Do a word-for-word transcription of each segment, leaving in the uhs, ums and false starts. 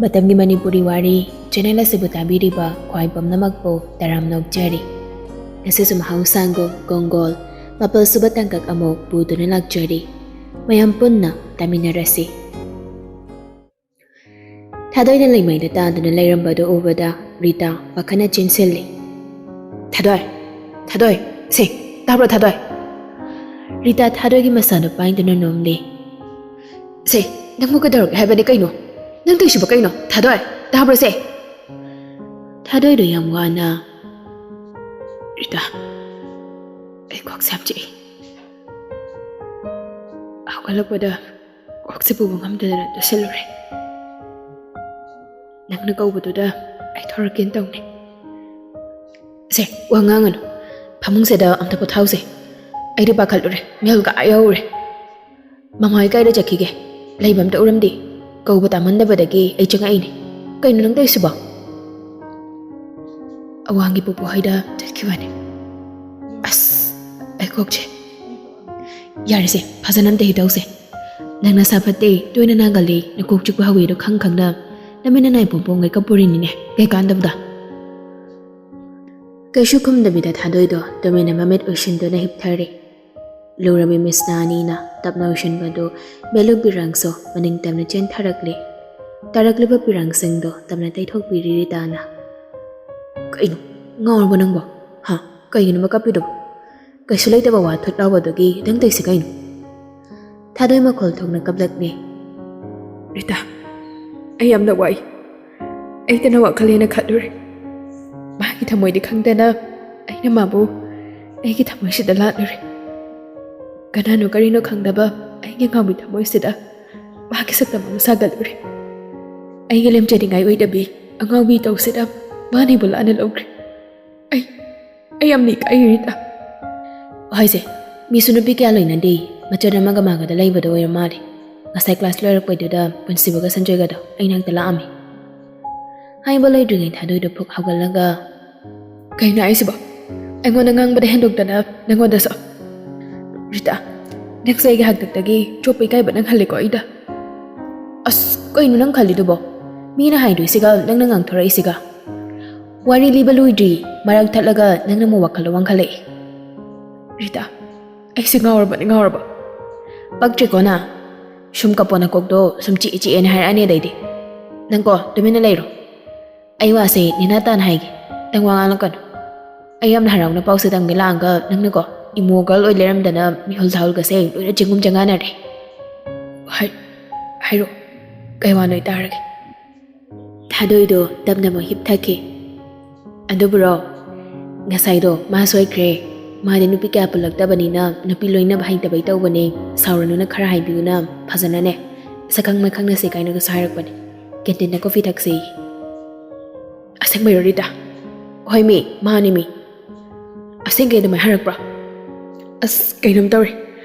ꯃꯇꯝꯒꯤ ꯃꯅꯤꯄꯨꯔꯤ ꯋꯥꯔꯤ ꯆꯦꯅꯦꯜ ꯑꯁꯤꯕꯨ ꯇꯥꯕꯤꯔꯤꯕ ꯈ꯭ꯋꯥꯏ ꯄꯨꯝꯅꯃꯛꯄꯨ ꯇꯔꯥꯝꯅ ꯑꯣꯛꯆꯔꯤ꯫ ꯉꯁꯤꯁꯨ ꯃꯍꯧꯁꯥꯡꯒꯨꯝ ꯒꯣꯡꯒꯣꯜ ꯃꯥꯄꯜ ꯁꯨꯕ ꯇꯥꯡꯀꯛ ꯑꯃꯨꯛ ꯄꯨꯗꯨꯅ ꯂꯥꯛꯆꯔꯤ꯫ ꯃꯌꯥꯝ ꯄꯨꯟꯅ ꯇꯥꯃꯤꯟꯅꯔꯁꯤ꯫ ꯊꯥꯗꯣꯏꯅ ꯂꯩꯃꯥꯏꯗ ꯇꯥꯗꯨꯅ ꯂꯩꯔꯝꯕꯗꯨ ꯎꯕꯗ ꯔꯤꯇꯥ ꯄꯥꯈꯠꯅ ꯆꯦꯟꯁꯤꯜꯂꯤ꯫ "ꯊꯥꯗꯣꯏ! ꯊꯥꯗꯣꯏ! ꯁꯦ, ꯇꯥꯕ꯭ꯔꯣ ꯊꯥꯗꯣꯏ?" ꯔꯤꯇꯥ ꯊꯥꯗꯣꯏꯒꯤ ꯃꯁꯥꯗꯨ ꯄꯥꯏꯗꯨꯅ ꯅꯣꯝꯂꯤ꯫ "ꯁꯦ, ꯅꯪꯕꯨ ꯀꯩꯗꯧꯔꯒꯦ ꯍꯥꯏꯕꯅꯤ ꯀꯩꯅꯣ? ꯅꯪ ꯇꯧꯏꯁꯤꯕꯨ ꯀꯩꯅꯣ? ꯊꯥꯗꯣꯏ, ꯇꯥꯕ꯭ꯔꯣ ꯁꯦ?" ꯊꯥꯗꯣꯏꯗꯣ ꯌꯥꯝ ꯋꯥꯅ, "ꯔꯤꯇꯥ, ꯑꯩ ꯀꯣꯛꯁꯦ ꯌꯥꯝ ꯆꯤꯛꯏ꯫ ꯍꯧꯒꯠꯂꯛꯄꯗ ꯀꯣꯛꯁꯦ ꯄꯨꯕ ꯉꯝꯗꯗꯅ ꯇꯨꯁꯤꯜꯂꯨꯔꯦ꯫ ꯅꯪꯅ ꯀꯧꯕꯗꯨꯗ ꯑꯩ ꯊꯣꯔꯛꯀꯦꯅ ꯇꯧꯅꯤ꯫ ꯁꯦ, ꯋꯥ ꯉꯥꯡꯉꯅꯨ꯫ ꯐꯃꯨꯡꯁꯤꯗ ꯑꯝꯇ ꯄꯣꯊꯥꯎꯁꯦ꯫ ꯑꯩꯗꯤ ꯄꯥꯈꯠꯂꯨꯔꯦ꯫ ꯃꯤꯍꯨꯜ ꯀꯥ ꯌꯥꯎꯔꯨꯔꯦ꯫ ꯃꯃꯥ ꯍꯣꯏ ꯀꯥꯏꯗ ꯆꯠꯈꯤꯒꯦ? ꯂꯩꯕ ꯑꯝꯇ ꯎꯔꯝꯗꯦ꯫ ꯀꯧꯕ ꯇꯥꯃꯟꯗꯕꯗꯒꯤ ꯑꯩ ꯆꯪꯉꯛꯏꯅꯦ꯫ ꯀꯩꯅꯣ ꯅꯪ ꯇꯧꯔꯤꯁꯤꯕꯣ?" "ꯑꯋꯥꯡꯒꯤ ꯄꯨꯄꯨ ꯍꯣꯏꯗ ꯆꯠꯈꯤꯕꯅꯦ꯫" "ꯑꯁ, ꯑꯩ ꯀꯣꯛꯁꯦ꯫" "ꯌꯥꯔꯦꯁꯦ, ꯐꯖꯅ ꯑꯝꯇ ꯍꯤꯗꯧꯁꯦ꯫ ꯅꯪ ꯅꯁꯥ ꯐꯠꯇꯦ, ꯇꯣꯏꯅ ꯅꯥꯒꯜꯂꯤ, ꯅꯀꯣꯛ ꯆꯤꯛꯄ ꯍꯧꯋꯤꯗꯣ ꯈꯪ ꯈꯪꯅ ꯅꯃꯤꯠ ꯅꯅꯥꯏ ꯄꯣꯝ ꯄꯣꯝꯒꯩ ꯀꯞꯄꯨꯔꯤꯅꯤꯅꯦ, ꯀꯩ ꯀꯥꯟꯗꯕꯗ?" ꯀꯩꯁꯨ ꯈꯨꯝꯗꯕꯤꯗ ꯊꯥꯗꯣꯏꯗꯣ ꯇꯨꯃꯤꯟꯅ ꯃꯃꯤꯠ ꯎꯏꯁꯤꯟꯗꯨꯅ ꯍꯤꯞꯊꯔꯤ꯫ ꯂꯨꯔꯕꯤ ꯃꯤꯁꯅꯥ ꯑꯅꯤꯅ ꯇꯞꯅ ꯎꯏꯁꯤꯟꯕꯗꯨ ꯃꯦꯂꯨ ꯄꯤꯔꯥꯡꯁꯨ ꯃꯅꯤꯡ ꯇꯝꯅ ꯆꯦꯟꯊꯔꯛꯂꯤ꯫ ꯇꯥꯔꯛꯂꯤꯕ ꯄꯤꯔꯥꯡꯁꯤꯡꯗꯣ ꯇꯞꯅ ꯇꯩꯊꯣꯛꯄꯤꯔꯤ ꯔꯤꯇꯥꯅ꯫ "ꯀꯩꯅꯣ? ꯉꯥꯎꯔꯕꯣ ꯅꯪꯕꯣ? ꯍꯥ? ꯀꯩꯒꯤꯅꯣꯕ ꯀꯞꯄꯤꯗꯨꯕꯣ? ꯀꯩꯁꯨ ꯂꯩꯇꯕ ꯋꯥ ꯊꯨꯠ ꯂꯥꯎꯕꯗꯨꯒꯤ ꯅꯪ ꯇꯧꯏꯁꯤ ꯀꯩꯅꯣ?" ꯊꯥꯗꯣꯏ ꯃꯈꯣꯜ ꯊꯣꯛꯅ ꯀꯞꯂꯛꯂꯤ꯫ "ꯔꯤꯇꯥ, ꯑꯩ ꯌꯥꯝꯅ ꯋꯥꯏ꯫ ꯑꯩꯇꯅ ꯋꯥꯈꯜ ꯍꯦꯟꯅ ꯈꯜꯂꯨꯔꯦ꯫ ꯃꯥꯒꯤ ꯊꯃꯣꯏꯗꯤ ꯈꯪꯗꯅ ꯑꯩꯅ ꯃꯥꯕꯨ ꯑꯩꯒꯤ ꯊꯃꯣꯏꯁꯤꯗ ꯂꯥꯠꯂꯨꯔꯦ꯫ ꯀꯅꯥꯅꯣ ꯀꯔꯤꯅꯣ ꯈꯪꯗꯕ ꯑꯩꯒꯤ ꯑꯉꯥꯎꯕꯤ ꯊꯃꯣꯏꯁꯤꯗ ꯃꯥꯒꯤ ꯁꯛꯇꯝ ꯑꯃ ꯁꯥꯒꯠꯂꯨꯔꯦ꯫ ꯑꯩꯒꯤ ꯂꯦꯝꯖꯅꯤꯡꯉꯥꯏ ꯑꯣꯏꯗꯕꯤ ꯑꯉꯥꯎꯕꯤ ꯏꯇꯧꯁꯤꯗ ꯃꯥꯅ ꯑꯩꯕꯨ ꯂꯥꯟꯅ ꯂꯧꯈ꯭ꯔꯦ꯫ ꯑꯩ, ꯑꯩ ꯌꯥꯝꯅ ꯏꯀꯥꯏ ꯔꯤꯇꯥ꯫" ꯍꯣꯏꯁꯦ, ꯃꯤꯁꯨ ꯅꯨꯄꯤ ꯀꯌꯥ ꯂꯣꯏꯅꯗꯦ꯫ ꯃꯆꯟ ꯑꯃꯒ ꯃꯥꯒꯗ ꯂꯩꯕꯗ ꯑꯣꯏꯔ ꯃꯥꯜꯂꯦ꯫ ꯉꯁꯥꯏ ꯀ꯭ꯂꯥꯁ ꯂꯣꯏꯔꯛꯄꯩꯗꯨꯗ ꯄꯨꯟꯁꯤꯕꯒ ꯁꯟꯖꯣꯏꯒꯗꯣ ꯑꯩ ꯅꯥꯛꯇ ꯂꯥꯛꯑꯝꯃꯤ꯫ ꯍꯥꯏꯕ ꯂꯣꯏꯗ꯭ꯔꯤꯉꯩ ꯊꯥꯗꯣꯏꯗꯣ ꯐꯨꯛ ꯍꯧꯒꯠꯂꯒ, "ꯀꯩꯅꯣ ꯍꯥꯏꯁꯤꯕꯣ? ꯑꯩꯉꯣꯟꯗ ꯉꯥꯡꯕꯗ ꯍꯦꯟꯗꯣꯛꯇꯅ ꯅꯪꯉꯣꯟꯗꯁꯨ? ꯔꯤꯇꯥ, ꯅꯪꯁꯦ ꯑꯩꯒꯤ ꯍꯥꯛꯇꯛꯇꯒꯤ ꯆꯣꯞꯄ ꯏꯀꯥꯏꯕ ꯅꯪꯍꯜꯂꯦꯀꯣ ꯑꯩꯗ꯫ ꯑꯁ, ꯀꯩꯅꯣ ꯅꯪ ꯈꯜꯂꯤꯗꯨꯕꯣ? ꯃꯤꯅ ꯍꯥꯏꯗꯣꯏꯁꯤꯒ ꯅꯪꯅ ꯉꯥꯡꯊꯣꯔꯛꯏꯁꯤꯒ꯫ ꯋꯥꯔꯤ ꯂꯤꯕ ꯂꯣꯏꯗ꯭ꯔꯤ, ꯃꯔꯛ ꯊꯠꯂꯒ ꯅꯪꯅ ꯑꯃꯨꯛ ꯋꯥꯈꯜ ꯋꯥꯡꯈꯠꯂꯛꯏ꯫ ꯔꯤꯇꯥ, ꯑꯩꯁꯦ ꯉꯥꯎꯔꯕꯅꯤ, ꯉꯥꯎꯔꯕ꯫ ꯄꯛꯇ꯭ꯔꯦꯀꯣ ꯅꯪ? ꯁꯨꯝ ꯀꯞꯄꯣ, ꯅꯀꯣꯛꯇꯣ ꯁꯨꯝ ꯆꯤꯛꯑꯦ ꯆꯤꯛꯑꯦꯅ ꯍꯥꯏꯔꯛꯑꯅꯤ ꯑꯗꯩꯗꯤ꯫ ꯅꯪꯀꯣ, ꯇꯨꯃꯤꯟꯅ ꯂꯩꯔꯣ꯫ ꯑꯩ ꯋꯥꯁꯦ ꯅꯦꯅꯥ ꯇꯥꯅ ꯍꯥꯏꯒꯦ꯫ ꯅꯪ ꯋꯥ ꯉꯥꯡꯂꯛꯀꯅꯨ꯫ ꯑꯩ ꯌꯥꯝꯅ ꯍꯔꯥꯎꯅ ꯄꯥꯎꯁꯦ ꯇꯝꯒꯦ ꯂꯥꯛꯑꯒ ꯅꯪꯅꯀꯣ, ꯏꯃꯣ ꯒꯔꯜ ꯑꯣꯏ ꯂꯩꯔꯝꯗꯅ ꯃꯤꯍꯨꯜ ꯊꯥꯍꯨꯜꯒꯁꯦ ꯂꯣꯏꯅ ꯆꯦꯡꯒꯨꯝ ꯆꯦꯡꯉꯥꯟꯅꯔꯦ꯫ ꯍꯥꯏ-, ꯍꯥꯏꯔꯣ꯫ ꯀꯩ ꯋꯥꯅꯣ ꯑꯩ ꯇꯥꯔꯒꯦ꯫ ꯊꯥꯗꯣꯏꯗꯣ ꯇꯞꯅ ꯑꯃꯨꯛ ꯍꯤꯞꯊꯈꯤ꯫ ꯑꯗꯨꯕꯨꯔꯣ, ꯉꯁꯥꯏꯗꯣ ꯃꯥ ꯁꯣꯏꯈ꯭ꯔꯦ꯫ ꯃꯥꯗꯤ ꯅꯨꯄꯤ ꯀꯌꯥ ꯄꯨꯜꯂꯛꯇꯕꯅꯤꯅ ꯅꯨꯄꯤ ꯂꯣꯏꯅꯕ ꯍꯩꯇꯕꯩ ꯇꯧꯕꯅꯦ꯫ ꯁꯥꯎꯔꯅꯨꯅ ꯈꯔ ꯍꯥꯏꯕꯤꯌꯨꯅ ꯐꯖꯅꯅꯦ꯫ ꯁꯛꯈꯪ ꯃꯥꯏꯈꯪꯅꯁꯦ ꯀꯥꯏꯅꯒꯁꯨ ꯍꯥꯏꯔꯛꯄꯅꯦ꯫ ꯀꯦꯟꯇꯤꯟꯗ ꯀꯣꯐꯤ ꯊꯛꯁꯦꯌꯦ꯫ ꯑꯁꯦꯡꯕꯩꯔꯣ ꯔꯤꯇꯥ? ꯍꯣꯏ ꯃꯤ, ꯃꯥꯅꯤ ꯃꯤ꯫ ꯑꯁꯦꯡꯀꯤ ꯑꯗꯨꯃꯥꯏꯅ ꯍꯥꯏꯔꯛꯄ꯭ꯔꯣ? ꯑꯁ, ꯀꯩꯅꯣꯝ ꯇꯧꯔꯦ꯫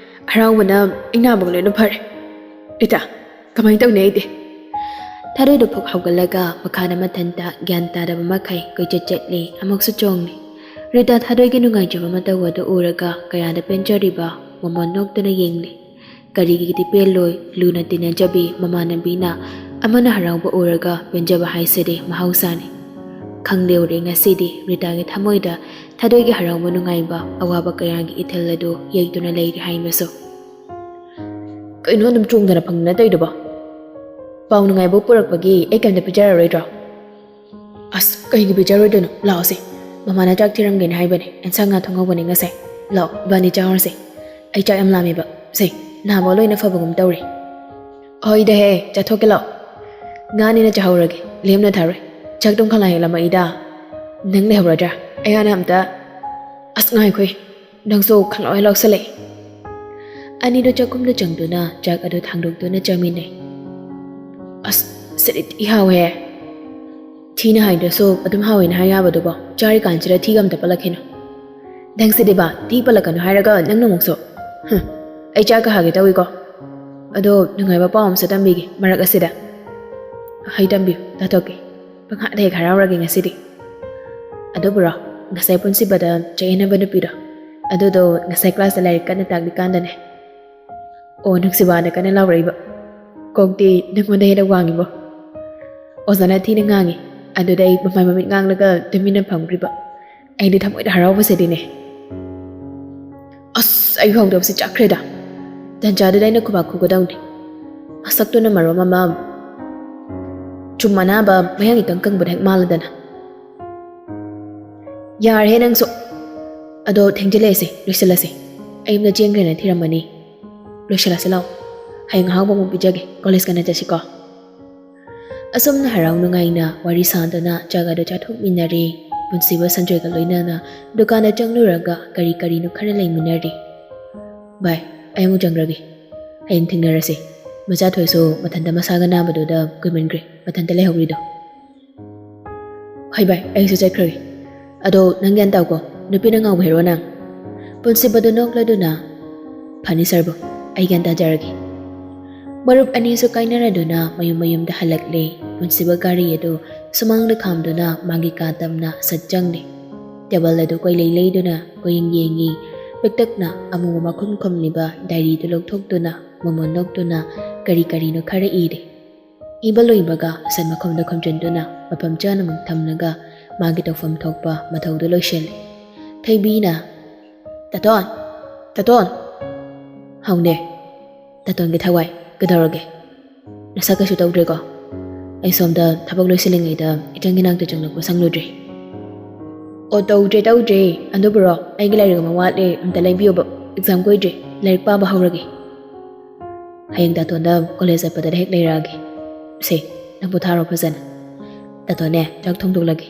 ꯍꯔꯥꯎꯕꯅ ꯑꯩ ꯅꯥꯕꯒ ꯂꯣꯏꯅ ꯐꯔꯦ꯫ ꯔꯤꯇꯥ, ꯀꯃꯥꯏꯅ ꯇꯧꯅꯤ ꯑꯩꯗꯤ? ꯊꯥꯗꯣꯏꯗꯣ ꯐꯨꯛ ꯍꯧꯒꯠꯂꯒ ꯃꯈꯥꯗ ꯃꯊꯟꯇ ꯒ꯭ꯌꯥꯟ ꯇꯥꯗꯕ ꯃꯈꯩ ꯀꯣꯏꯆꯠ ꯆꯠꯂꯤ, ꯑꯃꯨꯛꯁꯨ ꯆꯣꯡꯂꯤ꯫ ꯔꯤꯇꯥ ꯊꯥꯗꯣꯏꯒꯤ ꯅꯨꯡꯉꯥꯏꯖꯕ ꯃꯇꯧ ꯑꯗꯨ ꯎꯔꯒ ꯀꯌꯥꯗ ꯄꯦꯟꯖꯔꯤꯕ ꯃꯣꯃꯣꯟ ꯅꯣꯛꯇꯨꯅ ꯌꯦꯡꯂꯤ꯫ ꯀꯔꯤꯒꯤꯗꯤ ꯄꯦꯜꯂꯣꯏ, ꯂꯨꯅ ꯇꯤꯟꯅꯖꯕꯤ ꯃꯃꯥꯟꯅꯕꯤꯅ ꯑꯃꯅ ꯍꯔꯥꯎꯕ ꯎꯔꯒ ꯄꯦꯟꯖꯕ ꯍꯥꯏꯁꯤꯗꯤ ꯃꯍꯧꯁꯥꯅꯤ꯫ ꯈꯪꯂꯦꯎꯔꯦ ꯉꯁꯤꯗꯤ ꯔꯤꯇꯥꯒꯤ ꯊꯃꯣꯏꯗ ꯊꯥꯗꯣꯏꯒꯤ ꯍꯔꯥꯎꯕ ꯅꯨꯡꯉꯥꯏꯕ ꯑꯋꯥꯕ ꯀꯌꯥꯒꯤ ꯏꯊꯤꯜ ꯑꯗꯨ ꯌꯩꯗꯨꯅ ꯂꯩꯔꯤ ꯍꯥꯏꯕꯁꯨ꯫ ꯀꯩꯅꯣ ꯑꯗꯨꯝ ꯆꯣꯡꯗꯅ ꯐꯪꯗꯅ ꯇꯧꯔꯤꯗꯨꯕꯣ? ꯄꯥꯎ ꯅꯨꯡꯉꯥꯏꯕ ꯄꯨꯔꯛꯄꯒꯤ ꯑꯩ ꯀꯩꯝꯇ ꯄꯤꯖꯔꯔꯣꯏꯗ꯭ꯔꯣ? ꯑꯁ, ꯀꯩꯒꯤ ꯄꯤꯖꯔꯣꯏꯗꯣꯏꯅꯣ? ꯂꯥꯛꯑꯣꯁꯦ꯫ ꯃꯃꯥꯅ ꯆꯥꯛ ꯊꯤꯔꯝꯒꯦꯅ ꯍꯥꯏꯕꯅꯦ꯫ ꯑꯦꯟꯁꯥꯡ ꯉꯥ ꯊꯣꯡꯍꯧꯕꯅꯦ ꯉꯁꯥꯏ꯫ ꯂꯥꯛꯑꯣ, ꯏꯕꯥꯅꯤ ꯆꯥꯔꯁꯦ꯫ ꯑꯩ ꯆꯥꯛ ꯌꯥꯝ ꯂꯥꯝꯃꯦꯕ꯫ ꯁꯦ, ꯅꯍꯥꯟꯃꯨꯛ ꯂꯣꯏꯅ ꯐꯕꯒꯨꯝ ꯇꯧꯔꯦ꯫ ꯍꯣꯏꯗꯍꯦ, ꯆꯥꯊꯣꯛꯀꯦ ꯂꯥꯛꯑꯣ꯫ ꯉꯥꯅꯤꯅ ꯆꯥꯍꯧꯔꯒꯦ, ꯂꯦꯝꯅ ꯊꯥꯔꯣꯏ꯫ ꯆꯥꯛꯇꯨꯝ ꯈꯂꯥꯡ ꯍꯦꯛꯂꯝꯃꯛꯏꯗ꯫ ꯅꯪ ꯂꯩꯍꯧꯔꯗ꯭ꯔꯥ? ꯑꯩ ꯍꯥꯟꯅ ꯑꯝꯇ꯫ ꯑꯁ, ꯉꯥꯏꯈꯣꯏ꯫ ꯅꯪꯁꯨ ꯈꯪꯂꯥꯎ ꯍꯦꯛ ꯂꯥꯎꯁꯜꯂꯛꯑꯦ꯫ ꯑꯅꯤꯗꯣ ꯆꯥꯛꯈꯨꯝꯗ ꯆꯪꯗꯨꯅ ꯆꯥꯛ ꯑꯗꯨ ꯊꯥꯡꯗꯣꯛꯇꯨꯅ ꯆꯥꯃꯤꯟꯅꯩ꯫ ꯑꯁ, ꯁꯤꯗꯤ ꯊꯤ ꯍꯥꯎꯋꯦ꯫ ꯊꯤꯅ ꯍꯥꯏꯗ꯭ꯔꯁꯨ ꯑꯗꯨꯝ ꯍꯥꯎꯋꯦꯅ ꯍꯥꯏ ꯌꯥꯕꯗꯨꯕꯣ, ꯆꯥꯔꯤꯀꯥꯟꯁꯤꯗ ꯊꯤꯒ ꯑꯝꯇ ꯄꯜꯂꯛꯈꯤꯅꯨ꯫ ꯅꯪꯁꯤꯗꯤꯕ, ꯊꯤ ꯄꯜꯂꯛꯀꯅꯨ ꯍꯥꯏꯔꯒ ꯅꯪꯅ ꯑꯃꯨꯛꯁꯨ꯫ ꯍꯨꯝ, ꯑꯩ ꯆꯥꯛꯀ ꯍꯥꯒꯦ ꯇꯧꯏꯀꯣ꯫ ꯑꯗꯣ ꯅꯨꯡꯉꯥꯏꯕ ꯄꯥꯎ ꯑꯃꯁꯨ ꯇꯝꯕꯤꯒꯦ ꯃꯔꯛ ꯑꯁꯤꯗ꯫ ꯍꯩ ꯇꯝꯕꯤꯌꯨ, ꯇꯥꯊꯣꯛꯀꯦ꯫ ꯄꯪꯍꯥꯗ ꯍꯦꯛ ꯍꯔꯥꯎꯔꯒꯦ ꯉꯁꯤꯗꯤ꯫ ꯑꯗꯨꯕꯨꯔꯣ, ꯉꯁꯥꯏ ꯄꯨꯟꯁꯤꯕꯗ ꯆꯌꯦꯠꯅꯕ ꯅꯨꯄꯤꯗꯣ, ꯑꯗꯨꯗꯣ ꯉꯁꯥꯏ ꯀ꯭ꯂꯥꯁꯇ ꯂꯥꯏꯔꯤꯛ ꯀꯟꯅ ꯇꯥꯛꯂꯤꯀꯥꯟꯗꯅꯦ꯫ ꯑꯣ, ꯅꯨꯡꯁꯤꯕꯅ ꯀꯟꯅ ꯂꯥꯎꯔꯛꯏꯕ꯫ ꯀꯣꯛꯇꯤ ꯅꯪꯉꯣꯟꯗ ꯍꯦꯟꯅ ꯋꯥꯡꯉꯤꯕꯣ꯫ ꯑꯣꯖꯥꯅ ꯊꯤꯅ ꯉꯥꯡꯉꯤ꯫ ꯑꯗꯨꯗ ꯑꯩ ꯃꯃꯥꯏ ꯃꯃꯤꯠ ꯉꯥꯡꯂꯒ ꯇꯨꯃꯤꯟꯅ ꯐꯝꯈ꯭ꯔꯤꯕ꯫ ꯑꯩꯗꯤ ꯊꯃꯣꯏꯗ ꯍꯔꯥꯎꯕꯁꯤꯗꯤꯅꯦ꯫ ꯑꯁ, ꯑꯩ ꯍꯧꯗꯕꯁꯤ ꯆꯥꯛꯈ꯭ꯔꯦꯗ꯫ ꯇꯟꯖꯥꯗꯨꯗ ꯑꯩꯅ ꯈꯨꯕꯥꯛ ꯈꯨꯒꯗꯧꯅꯤ꯫ ꯃꯁꯛꯇꯨꯅ ꯃꯔꯣꯝ ꯑꯃ ꯆꯨꯝ ꯑꯅꯥꯕ ꯃꯌꯥꯡ ꯏꯀꯪ ꯀꯪꯕꯗ ꯍꯦꯛ ꯃꯥꯜꯂꯗꯅ꯫ ꯌꯥꯔꯦꯍꯦ ꯅꯪꯁꯨ꯫ ꯑꯗꯣ ꯊꯦꯡꯖꯤꯜꯂꯛꯑꯦꯁꯦ, ꯂꯣꯏꯁꯤꯜꯂꯁꯦ꯫ ꯑꯩ ꯌꯨꯝꯗ ꯆꯦꯟꯈ꯭ꯔꯦꯅ ꯊꯤꯔꯝꯃꯅꯤ꯫ ꯂꯣꯏꯁꯤꯜꯂꯁꯤ ꯂꯥꯛꯑꯣ꯫ ꯍꯌꯦꯡ ꯑꯍꯥꯎꯕ ꯑꯃꯨꯛ ꯄꯤꯖꯒꯦ, ꯀꯣꯂꯦꯖ ꯉꯟꯅ ꯆꯠꯁꯤꯀꯣ꯫ ꯑꯁꯨꯝꯅ ꯍꯔꯥꯎ ꯅꯨꯡꯉꯥꯏꯅ ꯋꯥꯔꯤ ꯁꯥꯗꯨꯅ ꯆꯥꯒꯗꯨ ꯆꯥꯊꯣꯛꯃꯤꯟꯅꯔꯦ꯫ ꯄꯨꯟꯁꯤꯕ ꯁꯟꯖꯣꯏꯒ ꯂꯣꯏꯅꯅ ꯗꯨꯀꯥꯟꯗ ꯆꯪꯂꯨꯔꯒ ꯀꯔꯤ ꯀꯔꯤꯅꯣ ꯈꯔ ꯂꯩꯃꯤꯟꯅꯔꯦ꯫ ꯚꯥꯏ, ꯑꯩ ꯑꯃꯨꯛ ꯆꯪꯈ꯭ꯔꯒꯦ꯫ ꯍꯌꯦꯡ ꯊꯦꯡꯅꯔꯁꯦ꯫ ꯃꯆꯥ ꯊꯣꯏꯁꯨ ꯃꯊꯟꯇ ꯃꯁꯥꯒ ꯅꯥꯕꯗꯨꯗ ꯀꯨꯏꯃꯟꯈ꯭ꯔꯦ ꯃꯊꯟꯇ ꯂꯩꯍꯧꯔꯤꯗꯣ꯫ ꯍꯣꯏ ꯚꯥꯏ, ꯑꯩꯁꯨ ꯆꯠꯈ꯭ꯔꯒꯦ꯫ ꯑꯗꯣ ꯅꯪ ꯒ꯭ꯌꯥꯟ ꯇꯥꯎꯀꯣ, ꯅꯨꯄꯤꯅ ꯉꯥꯎꯕ ꯍꯦꯔꯣ ꯅꯪ꯫ ꯄꯨꯟꯁꯤꯕꯗꯨ ꯅꯣꯛꯂꯗꯨꯅ, "ꯐꯅꯤ ꯁꯔꯕꯨ, ꯑꯩ ꯒ꯭ꯌꯥꯟ ꯇꯥꯖꯔꯒꯦ"꯫ ꯃꯔꯨꯞ ꯑꯅꯤꯁꯨ ꯀꯥꯏꯅꯔꯗꯨꯅ ꯃꯌꯨꯝ ꯃꯌꯨꯝꯗ ꯍꯜꯂꯛꯂꯦ꯫ ꯄꯨꯟꯁꯤꯕ ꯒꯥꯔꯤ ꯑꯗꯨ ꯁꯨꯃꯥꯡꯗ ꯈꯥꯝꯗꯨꯅ ꯃꯥꯒꯤ ꯀꯥ ꯇꯝꯅ ꯁꯠ ꯆꯪꯂꯦ꯫ ꯇꯦꯕꯜ ꯑꯗꯨ ꯀꯣꯏꯂꯩ ꯂꯩꯗꯨꯅ ꯀꯣꯏꯌꯦꯡ ꯌꯦꯡꯉꯤ꯫ ꯄꯤꯛꯇꯛꯅ ꯑꯃꯨꯕ ꯃꯈꯨꯝ ꯈꯨꯝꯂꯤꯕ ꯗꯥꯏꯔꯤꯗꯨ ꯂꯧꯊꯣꯛꯇꯨꯅ ꯃꯃꯣꯟ ꯅꯣꯛꯇꯨꯅ ꯀꯔꯤ ꯀꯔꯤꯅꯣ ꯈꯔ ꯏꯔꯦ꯫ ꯏꯕ ꯂꯣꯏꯕꯒ ꯁꯠ ꯃꯈꯨꯝꯗ ꯈꯨꯝꯖꯤꯟꯗꯨꯅ ꯃꯐꯝ ꯆꯥꯅ ꯑꯃꯨꯛ ꯊꯝꯂꯒ ꯃꯥꯒꯤ ꯇꯧꯐꯝ ꯊꯣꯛꯄ ꯃꯊꯧꯗꯨ ꯂꯣꯏꯁꯤꯜꯂꯤ꯫ ꯊꯣꯏꯕꯤꯅ, "ꯇꯥꯇꯣꯟ! ꯇꯥꯇꯣꯟ!" "ꯍꯥꯎꯅꯦ꯫ ꯇꯥꯇꯣꯟꯒꯤ ꯊꯋꯥꯏ, ꯀꯩꯗꯧꯔꯒꯦ? ꯅꯁꯥ ꯀꯩꯁꯨ ꯇꯧꯗ꯭ꯔꯦꯀꯣ?" "ꯑꯩ ꯁꯣꯝꯗ ꯊꯕꯛ ꯂꯣꯏꯁꯤꯜꯂꯤꯉꯩꯗ ꯏꯆꯟꯒꯤ ꯅꯥꯛꯇ ꯆꯪꯂꯛꯄ ꯁꯪꯂꯨꯗ꯭ꯔꯦ"꯫ "ꯑꯣ, ꯇꯧꯗ꯭ꯔꯦ, ꯇꯧꯗ꯭ꯔꯦ꯫ ꯑꯗꯨꯕꯨꯔꯣ, ꯑꯩꯒꯤ ꯂꯥꯏꯔꯤꯛ ꯑꯃ ꯋꯥꯠꯂꯦ, ꯑꯝꯇ ꯂꯩꯕꯤꯌꯣꯕ꯫ ꯑꯦꯛꯖꯥꯝ ꯀꯨꯏꯗ꯭ꯔꯦ, ꯂꯥꯏꯔꯤꯛ ꯄꯥꯕ ꯍꯧꯔꯒꯦ"꯫ "ꯍꯌꯦꯡ ꯇꯥꯇꯣꯟꯗ ꯀꯣꯂꯦꯖ ꯆꯠꯄꯗ ꯍꯦꯛ ꯂꯩꯔꯛꯑꯒꯦ꯫ ꯁꯦ, ꯅꯪ ꯄꯣꯊꯥꯔꯣ ꯐꯖꯅ꯫ ꯇꯥꯇꯣꯟꯅꯦ, ꯆꯥꯛ ꯊꯣꯡꯗꯣꯛꯂꯒꯦ꯫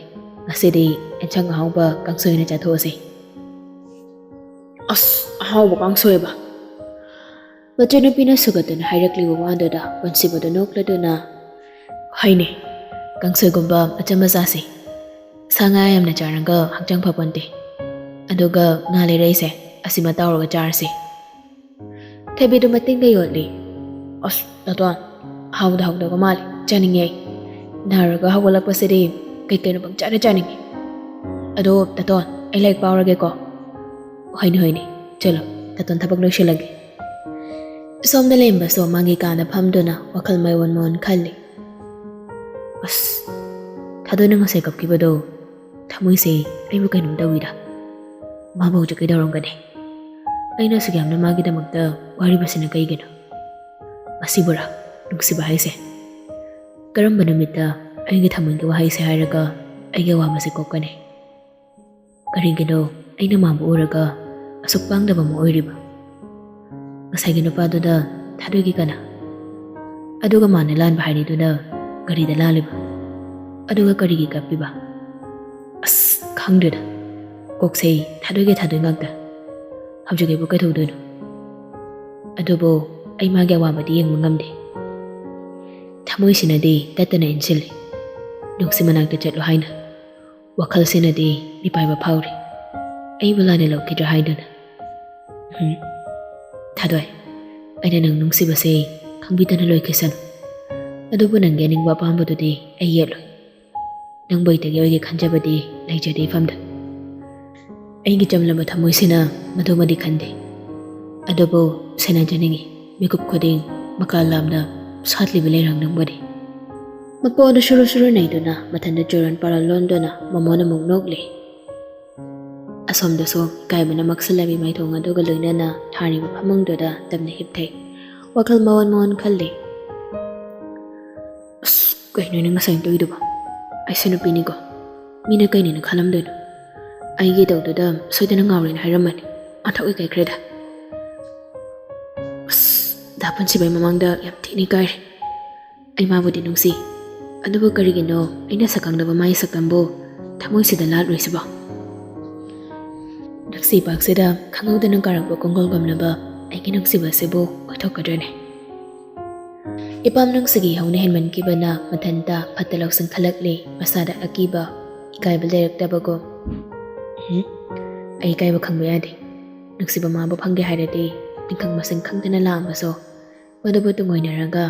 ꯉꯁꯤꯗꯤ ꯑꯦꯟꯁꯥꯡ ꯑꯍꯥꯎꯕ ꯀꯥꯡꯁꯣꯏ ꯑꯣꯏꯅ ꯆꯥꯊꯣꯛꯑꯁꯦ"꯫ "ꯑꯁ, ꯑꯍꯥꯎꯕ ꯀꯥꯡꯁꯣꯏꯕ"꯫ ꯃꯆꯟꯅꯨꯄꯤꯅ ꯁꯨꯒꯠꯇꯨꯅ ꯍꯥꯏꯔꯛꯂꯤꯕ ꯋꯥꯗꯨꯗ ꯄꯨꯟꯁꯤꯕꯗꯨ ꯅꯣꯛꯂꯗꯨꯅ, "ꯍꯣꯏꯅꯦ, ꯀꯥꯡꯁꯣꯏꯒꯨꯝꯕ ꯑꯆꯝꯕ ꯆꯥꯁꯤ꯫ ꯁꯥ ꯉꯥ ꯌꯥꯝꯅ ꯆꯥꯔꯒ ꯍꯛꯆꯥꯡ ꯐꯄꯣꯟꯇꯦ꯫ ꯑꯗꯨꯒ ꯉꯥ ꯂꯩꯔꯛꯏꯁꯦ, ꯑꯁꯤꯃ ꯇꯥꯎꯔꯒ ꯆꯥꯔꯁꯤ"꯫ ꯊꯣꯏꯕꯤꯗꯨ ꯃꯇꯤꯟꯒ ꯌꯣꯠꯂꯤ꯫ "ꯑꯁ, ꯇꯥꯇꯣꯟ, ꯍꯥꯎꯗ ꯍꯥꯎꯗꯕ ꯃꯥꯜꯂꯤ, ꯆꯥꯅꯤꯡꯉꯦ ꯑꯩ꯫ ꯅꯥꯔꯒ ꯍꯧꯒꯠꯂꯛꯄꯁꯤꯗꯤ ꯀꯩ ꯀꯩꯅꯣ ꯄꯪꯆꯥꯗ ꯆꯥꯅꯤꯡꯉꯤ꯫ ꯑꯗꯣ ꯇꯥꯇꯣꯟ, ꯑꯩ ꯂꯥꯏꯔꯤꯛ ꯄꯥꯎꯔꯒꯦꯀꯣ"꯫ "ꯍꯣꯏꯅꯦ, ꯍꯣꯏꯅꯦ, ꯆꯠꯂꯣ, ꯇꯥꯇꯣꯟ ꯊꯕꯛ ꯂꯣꯏꯁꯤꯜꯂꯒꯦ"꯫ ꯁꯣꯝꯗ ꯂꯦꯝꯕꯁꯨ ꯃꯥꯒꯤ ꯀꯥꯗ ꯐꯝꯗꯨꯅ ꯋꯥꯈꯜ ꯃꯥꯏꯑꯣꯟ ꯃꯥꯏꯑꯣꯟ ꯈꯜꯂꯤ꯫ ꯑꯁ, ꯊꯥꯗꯣꯏꯅ ꯉꯁꯥꯏ ꯀꯞꯈꯤꯕꯗꯣ ꯊꯃꯣꯏꯁꯦ ꯑꯩꯕꯨ ꯀꯩꯅꯣꯝ ꯇꯧꯏꯗ꯫ ꯃꯥꯕꯨ ꯍꯧꯖꯤꯛ ꯀꯩꯗꯧꯔꯝꯒꯅꯤ? ꯑꯩꯅ ꯑꯁꯨꯛ ꯌꯥꯝꯅ ꯃꯥꯒꯤꯗꯃꯛꯇ ꯋꯥꯔꯤꯕꯁꯤꯅ ꯀꯩꯒꯤꯅꯣ? ꯃꯁꯤꯕꯨꯔꯥ ꯅꯨꯡꯁꯤꯕ ꯍꯥꯏꯁꯦ? ꯀꯔꯝꯕ ꯅꯨꯃꯤꯠꯇ ꯑꯩꯒꯤ ꯊꯃꯣꯏꯒꯤ ꯋꯥꯍꯩꯁꯦ ꯍꯥꯏꯔꯒ ꯑꯩꯒꯤ ꯑꯋꯥꯕꯁꯦ ꯀꯣꯛꯀꯅꯤ? ꯀꯔꯤꯒꯤꯅꯣ ꯑꯩꯅ ꯃꯥꯕꯨ ꯎꯔꯒ ꯑꯁꯨꯛ ꯄꯥꯡꯗꯕ ꯑꯃ ꯑꯣꯏꯔꯤꯕ? ꯉꯁꯥꯏꯒꯤ ꯅꯨꯄꯥꯗꯨꯗ ꯊꯥꯗꯣꯏꯒꯤ ꯀꯅꯥ? ꯑꯗꯨꯒ ꯃꯥꯅ ꯂꯥꯟꯕ ꯍꯥꯏꯔꯤꯗꯨꯅ ꯀꯔꯤꯗ ꯂꯥꯜꯂꯤꯕ? ꯑꯗꯨꯒ ꯀꯔꯤꯒꯤ ꯀꯞꯄꯤꯕ? ꯑꯁ, ꯈꯪꯗ꯭ꯔꯦꯗ꯫ ꯀꯣꯛꯁꯦ ꯊꯥꯗꯣꯏꯒꯤ ꯊꯥꯗꯣꯏ ꯉꯥꯛꯇ꯫ ꯍꯧꯖꯤꯛ ꯑꯩꯕꯨ ꯀꯩꯗꯧꯗꯣꯏꯅꯣ? ꯑꯗꯨꯕꯨ ꯑꯩ ꯃꯥꯒꯤ ꯑꯋꯥꯕꯗꯤ ꯌꯦꯡꯕ ꯉꯝꯗꯦ꯫ ꯊꯃꯣꯏꯁꯤꯅꯗꯤ ꯇꯠꯇꯅ ꯏꯟꯁꯤꯜꯂꯤ, ꯅꯨꯡꯁꯤ ꯃꯅꯥꯛꯇ ꯆꯠꯂꯨ ꯍꯥꯏꯅ꯫ ꯋꯥꯈꯜꯁꯤꯅꯗꯤ ꯃꯤꯄꯥꯏꯕ ꯐꯥꯎꯔꯤ, ꯑꯩꯕꯨ ꯂꯥꯟꯅ ꯂꯧꯈꯤꯗ꯭ꯔꯥ ꯍꯥꯏꯗꯨꯅ꯫ ꯎꯝ, ꯊꯥꯗꯣꯏ, ꯑꯩꯅ ꯅꯪ ꯅꯨꯡꯁꯤꯕꯁꯦ ꯈꯪꯕꯤꯗꯅ ꯂꯣꯏꯈꯤꯁꯅꯨ꯫ ꯑꯗꯨꯕꯨ ꯅꯪꯒꯤ ꯑꯅꯤꯡꯕ ꯑꯄꯥꯝꯕꯗꯨꯗꯤ ꯑꯩ ꯌꯦꯠꯂꯣꯏ꯫ ꯅꯪꯕꯨ ꯑꯩꯇꯒꯤ ꯑꯣꯏꯒꯦ ꯈꯟꯖꯕꯗꯤ ꯂꯩꯖꯗꯦ ꯏꯐꯝꯗ꯫ ꯑꯩꯒꯤ ꯆꯝꯂꯕ ꯊꯃꯣꯏꯁꯤꯅ ꯃꯗꯨꯃꯗꯤ ꯈꯟꯗꯦ꯫ ꯑꯗꯨꯕꯨ ꯁꯦꯟꯅꯖꯅꯤꯡꯉꯤ꯫ ꯃꯤꯀꯨꯞ ꯈꯨꯗꯤꯡ ꯃꯀꯥ ꯂꯥꯝꯅ ꯁꯥꯠꯂꯤꯕ ꯂꯩꯔꯥꯡ ꯅꯪꯕꯨꯅꯤ꯫ ꯃꯀꯣꯛ ꯑꯗꯨ ꯁꯨꯔꯨ ꯁꯨꯔꯨ ꯅꯩꯗꯨꯅ ꯃꯊꯟꯇ ꯆꯨꯔꯣꯟ ꯄꯥꯔꯣꯟ ꯂꯣꯟꯗꯨꯅ ꯃꯃꯣꯟ ꯑꯃꯨꯛ ꯅꯣꯛꯂꯤ꯫ ꯑꯁꯣꯝꯗꯁꯨ ꯏꯀꯥꯏꯕꯅ ꯃꯛꯁꯤꯜꯂꯕꯤ ꯃꯥꯏꯊꯣꯡ ꯑꯗꯨꯒ ꯂꯣꯏꯅꯅ ꯊꯥꯔꯤꯕ ꯐꯃꯨꯡꯗꯨꯗ ꯇꯞꯅ ꯍꯤꯞꯊꯩ꯫ ꯋꯥꯈꯜ ꯃꯑꯣꯟ ꯃꯑꯣꯟ ꯈꯜꯂꯤ꯫ ꯑꯁ, ꯀꯩꯅꯣꯅꯦ ꯉꯁꯥꯏ ꯇꯧꯔꯤꯗꯨꯕꯣ? ꯑꯩꯁꯦ ꯅꯨꯄꯤꯅꯤꯀꯣ, ꯃꯤꯅ ꯀꯩꯅꯦꯅ ꯈꯜꯂꯝꯗꯣꯏꯅꯣ? ꯑꯩꯒꯤ ꯇꯧꯗꯨꯗ ꯁꯣꯏꯗꯅ ꯉꯥꯎꯔꯦꯅ ꯍꯥꯏꯔꯝꯃꯅꯤ꯫ ꯑꯣꯟꯊꯣꯛ ꯏꯀꯥꯏꯈ꯭ꯔꯦꯗ꯫ ꯑꯁ, ꯗꯥ ꯄꯨꯟꯁꯤꯕꯩ ꯃꯃꯥꯡꯗ ꯌꯥꯝ ꯊꯤꯅ ꯏꯀꯥꯏꯔꯦ꯫ ꯑꯩ ꯃꯥꯕꯨꯗꯤ ꯅꯨꯡꯁꯤ, ꯑꯗꯨꯕꯨ ꯀꯔꯤꯒꯤꯅꯣ ꯑꯩꯅ ꯁꯛꯈꯪꯗꯕ ꯃꯥꯒꯤ ꯁꯛꯇꯝꯕꯨ ꯊꯃꯣꯏꯁꯤꯗ ꯂꯥꯠꯂꯨꯏꯁꯤꯕꯣ? ꯅꯨꯡꯁꯤ ꯄꯥꯛꯁꯤꯗ ꯈꯪꯍꯧꯗꯅ ꯀꯥꯔꯛꯄ ꯀꯣꯡꯒꯣꯜꯒꯨꯝꯂꯕ ꯑꯩꯒꯤ ꯅꯨꯡꯁꯤꯕꯁꯤꯕꯨ ꯑꯣꯏꯊꯣꯛꯀꯗ꯭ꯔꯅꯦ? ꯏꯄꯥꯝ ꯅꯨꯡꯁꯤꯒꯤ ꯍꯧꯅ ꯍꯦꯟꯃꯟꯈꯤꯕꯅ ꯃꯊꯟꯇ ꯐꯠꯇ ꯂꯧꯁꯤꯟ ꯈꯜꯂꯛꯂꯤ, ꯃꯁꯥꯗ ꯑꯀꯤꯕ, ꯏꯀꯥꯏꯕ ꯂꯩꯔꯛꯇꯕꯒꯨꯝ꯫ ꯎꯝ, ꯑꯩ ꯏꯀꯥꯏꯕ ꯈꯪꯕ ꯌꯥꯗꯦ꯫ ꯅꯨꯡꯁꯤꯕ ꯃꯥꯕꯨ ꯐꯪꯒꯦ ꯍꯥꯏꯔꯗꯤ ꯇꯤꯟꯈꯪ ꯃꯁꯤꯡ ꯈꯪꯗꯅ ꯂꯥꯛꯑꯝꯃꯁꯨ ꯃꯗꯨꯕꯨ ꯇꯨꯡꯑꯣꯏꯅꯔꯒ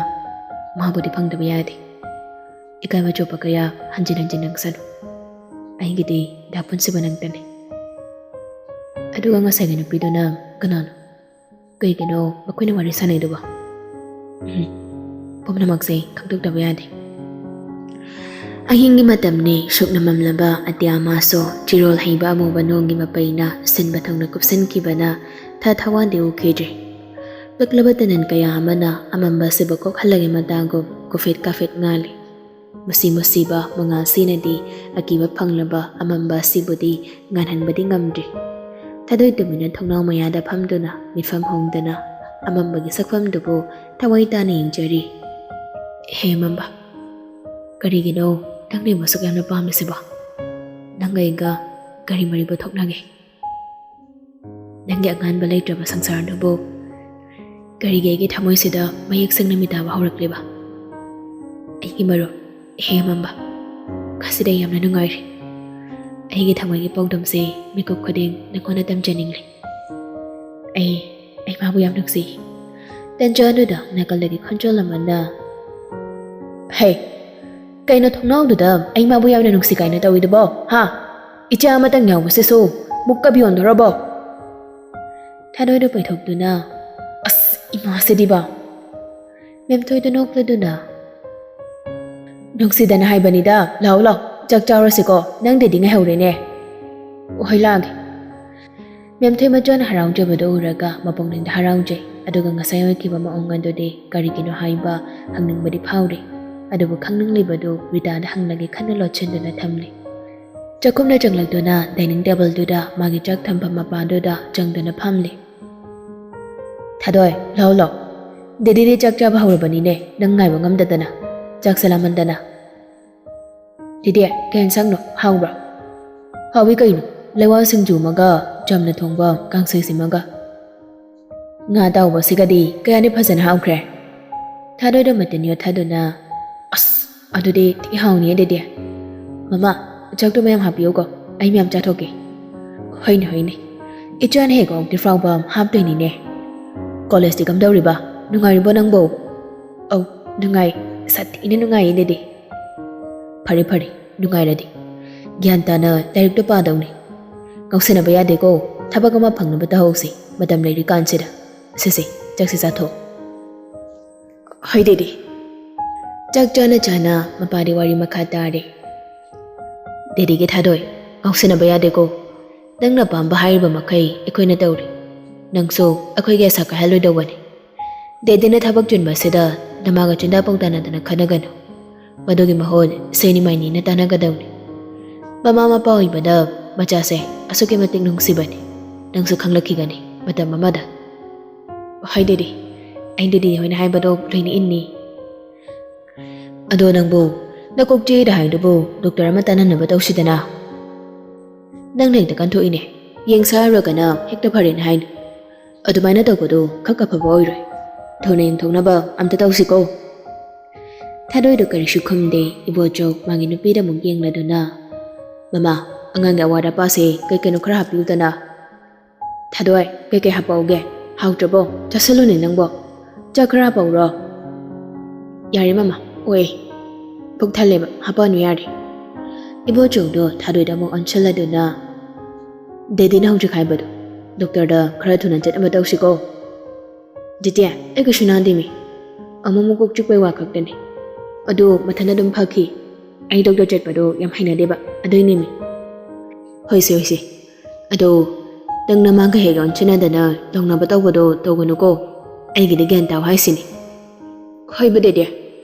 ꯃꯥꯕꯨꯗꯤ ꯐꯪꯗꯕ ꯌꯥꯗꯦ꯫ ꯏꯀꯥꯏꯕ ꯆꯣꯞꯄ ꯀꯌꯥ ꯍꯟꯖꯤꯟ ꯍꯟꯖꯤꯟ ꯅꯪꯁꯅꯨ꯫ ꯑꯩꯒꯤꯗꯤ ꯗꯥ ꯄꯨꯟꯁꯤꯕ ꯅꯪꯇꯅꯤ꯫ ꯑꯗꯨꯒ ꯉꯁꯥꯏꯒꯤ ꯅꯨꯄꯤꯗꯨꯅ ꯀꯅꯥꯅꯣ? ꯀꯩꯒꯤꯅꯣ ꯃꯈꯣꯏꯅ ꯋꯥꯔꯤ ꯁꯥꯟꯅꯩꯗꯨꯕꯣ? ꯎꯝ, ꯄꯨꯝꯅꯃꯛꯁꯦ ꯈꯪꯗꯣꯛꯇꯕ ꯌꯥꯗꯦ꯫ ꯑꯍꯤꯡꯒꯤ ꯃꯇꯝꯅꯤ꯫ ꯁꯨꯛꯅ ꯃꯝꯂꯕ ꯑꯇꯤꯌꯥ ꯃꯥꯁꯨ ꯆꯤꯔꯣꯜ ꯍꯩꯕ ꯑꯃꯨꯕ ꯅꯣꯡꯒꯤ ꯃꯄꯩꯅ ꯁꯤꯟꯕ ꯊꯨꯡꯅ ꯀꯨꯞꯁꯤꯟꯈꯤꯕꯅ ꯊꯥ ꯊꯋꯥꯟꯗꯤ ꯎꯈꯤꯗ꯭ꯔꯦ꯫ ꯄꯛꯂꯕ ꯇꯅꯟ ꯀꯌꯥ ꯑꯃꯅ ꯑꯃꯝꯕ ꯑꯁꯤꯕꯨ ꯀꯣꯛꯍꯜꯂꯒꯦ ꯃꯇꯥꯒꯨꯝ ꯀꯨꯐꯦꯠ ꯀꯥꯐꯦꯠ ꯉꯥꯜꯂꯤ꯫ ꯃꯁꯤ ꯃꯨꯁꯤꯕ ꯃꯉꯥꯜꯁꯤꯅꯗꯤ ꯑꯀꯤꯕ ꯐꯪꯂꯕ ꯑꯃꯝꯕ ꯑꯁꯤꯕꯨꯗꯤ ꯉꯥꯟꯍꯟꯕꯗꯤ ꯉꯝꯗ꯭ꯔꯤ꯫ ꯊꯥꯗꯣꯏ ꯇꯨꯃꯤꯟꯅ ꯊꯣꯡꯅꯥꯎ ꯃꯌꯥꯗ ꯐꯝꯗꯨꯅ ꯃꯤꯐꯝ ꯍꯣꯡꯗꯅ ꯑꯃꯝꯕꯒꯤ ꯁꯛꯐꯝꯗꯨꯕꯨ ꯊꯋꯥꯏ ꯇꯥꯅ ꯌꯦꯡꯖꯔꯤ꯫ ꯍꯦ ꯑꯃꯝꯕ, ꯀꯔꯤꯒꯤꯅꯣ ꯅꯪꯅ ꯑꯩꯕꯨ ꯑꯁꯨꯛ ꯌꯥꯝꯅ ꯄꯥꯝꯂꯤꯁꯤꯕꯣ? ꯅꯪꯒ ꯑꯩꯒ ꯀꯔꯤ ꯃꯔꯤꯕꯨ ꯊꯣꯛꯅꯒꯦ? ꯅꯪꯒꯤ ꯑꯉꯥꯟꯕ ꯂꯩꯇ꯭ꯔꯕ ꯁꯪꯁꯥꯔꯗꯨꯕꯨ ꯀꯔꯤꯒꯤ ꯑꯩꯒꯤ ꯊꯃꯣꯏꯁꯤꯗ ꯃꯌꯦꯛ ꯁꯦꯡꯅ ꯃꯤꯇꯥꯕ ꯍꯧꯔꯛꯂꯤꯕ? ꯑꯩꯒꯤ ꯃꯔꯨꯞ, ꯍꯦ ꯑꯃꯝꯕ, ꯉꯁꯤꯗꯤ ꯑꯩ ꯌꯥꯝꯅ ꯅꯨꯡꯉꯥꯏꯔꯦ꯫ ꯑꯩꯒꯤ ꯊꯃꯣꯏꯒꯤ ꯄꯥꯎꯗꯝꯁꯦ ꯃꯤꯀꯨꯞ ꯈꯨꯗꯤꯡ ꯅꯪꯉꯣꯟꯗ ꯇꯝꯖꯅꯤꯡꯂꯦ꯫ ꯑꯩ, ꯑꯩ ꯃꯥꯕꯨ ꯌꯥꯝ ꯅꯨꯡꯁꯤ꯫ ꯇꯟꯖꯥ ꯑꯗꯨꯗ ꯅꯥꯀꯜꯗꯒꯤ ꯈꯣꯟꯖꯦꯜ ꯑꯃꯅ, "ꯍꯦ, ꯀꯩꯅꯣ ꯊꯣꯡꯅꯥꯎꯗꯨꯗ ꯑꯩ ꯃꯥꯕꯨ ꯌꯥꯝꯅ ꯅꯨꯡꯁꯤ ꯀꯥꯏꯅ ꯇꯧꯏꯗꯨꯕꯣ, ꯍꯥ? ꯏꯆꯥ ꯑꯃꯇꯪ ꯌꯥꯎꯕꯁꯤꯁꯨ ꯃꯨꯛꯀꯕꯤ ꯑꯣꯟꯗꯣꯔꯕꯣ?" ꯊꯥꯗꯣꯏꯗꯨ ꯄꯩꯊꯣꯛꯇꯨꯅ, "ꯑꯁ, ꯏꯃꯥꯁꯤꯗꯤꯕ!" ꯃꯦꯝꯊꯣꯏꯗꯨ ꯅꯣꯛꯂꯗꯨꯅ, "ꯅꯨꯡꯁꯤꯗꯅ ꯍꯥꯏꯕꯅꯤꯗ, ꯂꯥꯎ ꯂꯥꯎ, ꯆꯥꯛ ꯆꯥꯔꯁꯤꯀꯣ, ꯅꯪꯗꯗꯤ ꯉꯥꯏꯍꯧꯔꯦꯅꯦ꯫" "ꯍꯣꯏ, ꯂꯥꯛꯑꯒꯦ꯫" ꯃꯦꯝꯊꯣꯏ ꯃꯆꯥꯅ ꯍꯔꯥꯎꯖꯕꯗꯨ ꯎꯔꯒ ꯃꯄꯨꯛꯅꯤꯡꯗ ꯍꯔꯥꯎꯖꯩ, ꯑꯗꯨꯒ ꯉꯁꯥꯏ ꯑꯣꯏꯈꯤꯕ ꯃꯑꯣꯡ ꯑꯗꯨꯗꯤ ꯀꯔꯤꯒꯤꯅꯣ ꯍꯥꯏꯕ ꯍꯪꯅꯤꯡꯕꯗꯤ ꯐꯥꯎꯔꯤ꯫ ꯑꯗꯨꯕꯨ ꯈꯪꯅꯤꯡꯂꯤꯕꯗꯨ ꯔꯤꯇꯥꯗ ꯍꯪꯂꯒꯦ ꯈꯟꯅ ꯂꯣꯠꯁꯤꯟꯗꯨꯅ ꯊꯝꯂꯤ꯫ ꯆꯥꯛꯈꯨꯝꯗ ꯆꯪꯂꯛꯇꯨꯅ dining tableꯗꯨꯗ ꯃꯥꯒꯤ ꯆꯥꯛ ꯊꯝꯐꯝ ꯃꯄꯥꯗꯨꯗ ꯆꯪꯗꯨꯅ ꯐꯝꯂꯤ꯫ "ꯊꯥꯗꯣꯏ, ꯂꯥꯎ ꯂꯥꯎ, ꯗꯦꯗꯤꯗꯤ ꯆꯥꯛ ꯆꯥꯕ ꯍꯧꯔꯕꯅꯤꯅꯦ, ꯅꯪ ꯉꯥꯏꯕ ꯉꯝꯗꯗꯅ, ꯆꯥꯛꯁꯦ ꯂꯥꯝꯃꯟꯗꯅ꯫" "ꯗꯦꯗꯤ, ꯀꯩ ꯌꯦꯟꯁꯥꯡꯅꯣ? ꯍꯥꯎꯕ꯭ꯔꯣ?" "ꯍꯥꯎꯏ ꯀꯩꯅꯣ, ꯂꯩꯋꯥ ꯁꯤꯡꯖꯨ ꯑꯃꯒ, ꯆꯝꯅ ꯊꯣꯡꯕ ꯀꯥꯡꯁꯣꯏꯁꯤꯃꯒ꯫ ꯉꯥ ꯑꯇꯥꯎꯕꯁꯤꯒꯗꯤ ꯀꯌꯥꯗꯤ ꯐꯖꯅ ꯍꯥꯎꯈ꯭ꯔꯦ꯫" ꯊꯥꯗꯣꯏꯗ ꯃꯇꯤꯟ ꯌꯣꯠꯊꯗꯨꯅ, "ꯑꯁ, ꯑꯗꯨꯗꯤ ꯊꯤ ꯍꯥꯎꯅꯤꯌꯦ ꯗꯦꯗꯤ꯫ ꯃꯃꯥ, ꯆꯥꯛꯇꯨ ꯃꯌꯥꯝ ꯍꯥꯞꯄꯤꯌꯨꯀꯣ, ꯑꯩ ꯃꯌꯥꯝ ꯆꯥꯊꯣꯛꯀꯦ꯫" "ꯍꯣꯏꯅꯦ, ꯍꯣꯏꯅꯦ, ꯏꯆꯥꯅ ꯍꯦꯛ ꯑꯣꯛꯇ꯭ꯔꯤ ꯐꯥꯎꯕ ꯍꯥꯞꯇꯣꯏꯅꯤꯅꯦ꯫ ꯀꯣꯂꯦꯖꯇꯤ ꯀꯝꯗꯧꯔꯤꯕ? ꯅꯨꯡꯉꯥꯏꯔꯤꯕꯣ ꯅꯪꯕꯣ?" "ꯑꯧ, ꯅꯨꯡꯉꯥꯏ, ꯁꯥꯊꯤꯅ ꯅꯨꯡꯉꯥꯏꯌꯦ ꯗꯦꯗꯤ꯫" "ꯐꯔꯦ, ꯐꯔꯦ, ꯅꯨꯡꯉꯥꯏꯔꯗꯤ꯫ ꯒ꯭ꯌꯥꯟ ꯇꯥꯅ ꯂꯥꯏꯔꯤꯛꯇꯣ ꯄꯥꯗꯧꯅꯤ꯫ ꯉꯥꯎꯁꯟꯅꯕ ꯌꯥꯗꯦꯀꯣ꯫ ꯊꯕꯛ ꯑꯃ ꯐꯪꯅꯕ ꯇꯧꯍꯧꯁꯤ, ꯃꯇꯝ ꯂꯩꯔꯤꯀꯥꯟꯁꯤꯗ꯫ ꯁꯦ, ꯁꯦ, ꯆꯥꯛꯁꯦ ꯆꯥꯊꯣꯛꯑꯣ꯫" "ꯍꯣꯏ, ꯗꯦꯗꯤ꯫" ꯆꯥꯛ ꯆꯥꯅ ꯆꯥꯅ ꯃꯄꯥꯗꯤ ꯋꯥꯔꯤ ꯃꯈꯥ ꯇꯥꯔꯦ꯫ "ꯗꯦꯗꯤꯒꯤ ꯊꯥꯗꯣꯏ, ꯉꯥꯎꯁꯤꯟꯅꯕ ꯌꯥꯗꯦꯀꯣ꯫ ꯅꯪꯅ ꯄꯥꯝꯕ ꯍꯥꯏꯔꯤꯕ ꯃꯈꯩ ꯑꯩꯈꯣꯏꯅ ꯇꯧꯔꯤ꯫ ꯅꯪꯁꯨ ꯑꯩꯈꯣꯏꯒꯤ ꯑꯁꯥ ꯀꯥꯏꯍꯜꯂꯣꯏꯗꯧꯕꯅꯤ꯫ ꯗꯦꯗꯤꯅ ꯊꯕꯛ ꯆꯤꯟꯕꯁꯤꯗ ꯅꯃꯥꯒ ꯆꯤꯟꯗꯥ ꯄꯥꯎꯗꯥꯅꯗꯅ ꯈꯠꯅꯒꯅꯨ꯫ ꯃꯗꯨꯒꯤ ꯃꯍꯨꯠ ꯁꯦꯅꯤ ꯃꯥꯏꯅꯤꯅ ꯇꯥꯟꯅꯒꯗꯧꯅꯤ꯫ ꯃꯃꯥ ꯃꯄꯥ ꯑꯣꯏꯕꯗ ꯃꯆꯥꯁꯦ ꯑꯁꯨꯛꯀꯤ ꯃꯇꯤꯛ ꯅꯨꯡꯁꯤꯕꯅꯤ꯫ ꯅꯪꯁꯨ ꯈꯪꯂꯛꯈꯤꯒꯅꯤ ꯃꯇꯝ ꯑꯃꯗ꯫" "ꯍꯣꯏ ꯗꯦꯗꯤ, ꯑꯩ ꯗꯦꯗꯤ ꯍꯣꯏꯅ ꯍꯥꯏꯕꯗꯣ ꯂꯣꯏꯅ ꯏꯟꯅꯤ꯫ ꯑꯗꯣ ꯅꯪꯕꯨ ꯅꯀꯣꯛ ꯆꯤꯛꯏꯗ ꯍꯥꯏꯗꯨꯕꯨ ꯗꯣꯛꯇꯔ ꯑꯃ ꯇꯥꯟꯅꯅꯕ ꯇꯧꯁꯤꯗꯅ꯫ ꯅꯪꯅ ꯍꯦꯛꯇ ꯀꯟꯊꯣꯛꯏꯅꯦ꯫ ꯌꯦꯡꯁꯦ ꯍꯥꯏꯔꯨꯔꯒꯅ ꯍꯦꯛꯇ ꯐꯔꯦꯅ ꯍꯥꯏꯅꯤ꯫ ꯑꯗꯨꯃꯥꯏꯅ ꯇꯧꯕꯗꯨ ꯈꯛ ꯑꯐꯕ ꯑꯣꯏꯔꯣꯏ꯫ ꯊꯨꯅ ꯌꯦꯡꯊꯣꯛꯅꯕ ꯑꯝꯇ ꯇꯧꯁꯤꯀꯣ꯫" ꯊꯥꯗꯣꯏꯗꯨ ꯀꯔꯤꯁꯨ ꯈꯨꯝꯗꯦ꯫ ꯏꯕꯣꯆꯧ ꯃꯥꯒꯤ ꯅꯨꯄꯤꯗ ꯑꯃꯨꯛ ꯌꯦꯡꯂꯗꯨꯅ, "ꯃꯃꯥ, ꯑꯉꯥꯡꯒꯤ ꯑꯋꯥꯠ ꯑꯄꯥꯁꯦ ꯀꯩ ꯀꯩꯅꯣ ꯈꯔ ꯍꯥꯞꯄꯤꯌꯨꯗꯅ꯫" "ꯊꯥꯗꯣꯏ, ꯀꯩꯀꯩ ꯍꯥꯞꯄꯛꯎꯒꯦ? ꯍꯥꯎꯇ꯭ꯔꯕꯣ? ꯆꯥꯁꯤꯜꯂꯨꯅꯦ ꯅꯪꯕꯣ꯫ ꯆꯥꯛ ꯈꯔ ꯍꯥꯞꯄꯛꯎꯔꯣ?" "ꯌꯥꯔꯦ ꯃꯃꯥ, ꯑꯣꯏ꯫ ꯄꯨꯛ ꯊꯜꯂꯦꯕ, ꯍꯥꯞꯄꯛꯑꯅꯨ ꯌꯥꯔꯦ꯫" ꯏꯕꯣꯆꯧꯗꯣ ꯊꯥꯗꯣꯏꯗ ꯑꯃꯨꯛ ꯑꯣꯟꯁꯤꯜꯂꯗꯨꯅ, "ꯗꯦꯗꯤꯅ ꯍꯧꯖꯤꯛ ꯍꯥꯏꯕꯗꯣ, ꯗꯣꯛꯇꯔꯗ ꯈꯔ ꯊꯨꯅ ꯆꯠꯅꯕ ꯇꯧꯁꯤꯀꯣ꯫" "ꯗꯦꯗꯤ, ꯑꯩ ꯀꯩꯁꯨ ꯅꯥꯗꯦꯃꯤ꯫ ꯑꯃꯨꯛ ꯑꯃꯨꯛ ꯀꯣꯛ ꯆꯤꯛꯄꯩ ꯋꯥ ꯈꯛꯇꯅꯤ꯫ ꯑꯗꯨ ꯃꯊꯟꯇ ꯑꯗꯨꯝ ꯐꯈꯤ꯫ ꯑꯩ ꯗꯣꯛꯇꯔ ꯆꯠꯄꯗꯣ ꯌꯥꯝ ꯍꯩꯅꯗꯦꯕ, ꯑꯗꯨꯏꯅꯦꯃꯤ꯫" "ꯍꯣꯏꯁꯦ, ꯍꯣꯏꯁꯦ꯫ ꯑꯗꯣ ꯅꯪ ꯅꯃꯥꯒ ꯍꯦꯛ ꯑꯣꯟꯁꯤꯟꯅꯗꯅ ꯇꯧꯅꯕ ꯇꯧꯕꯗꯣ ꯇꯧꯒꯅꯨꯀꯣ꯫ ꯑꯩꯒꯤꯗꯤ ꯒ꯭ꯌꯥꯟ ꯇꯥꯎ ꯍꯥꯏꯁꯤꯅꯤ꯫" "ꯍꯣꯏꯕ ꯗꯦꯗꯤ,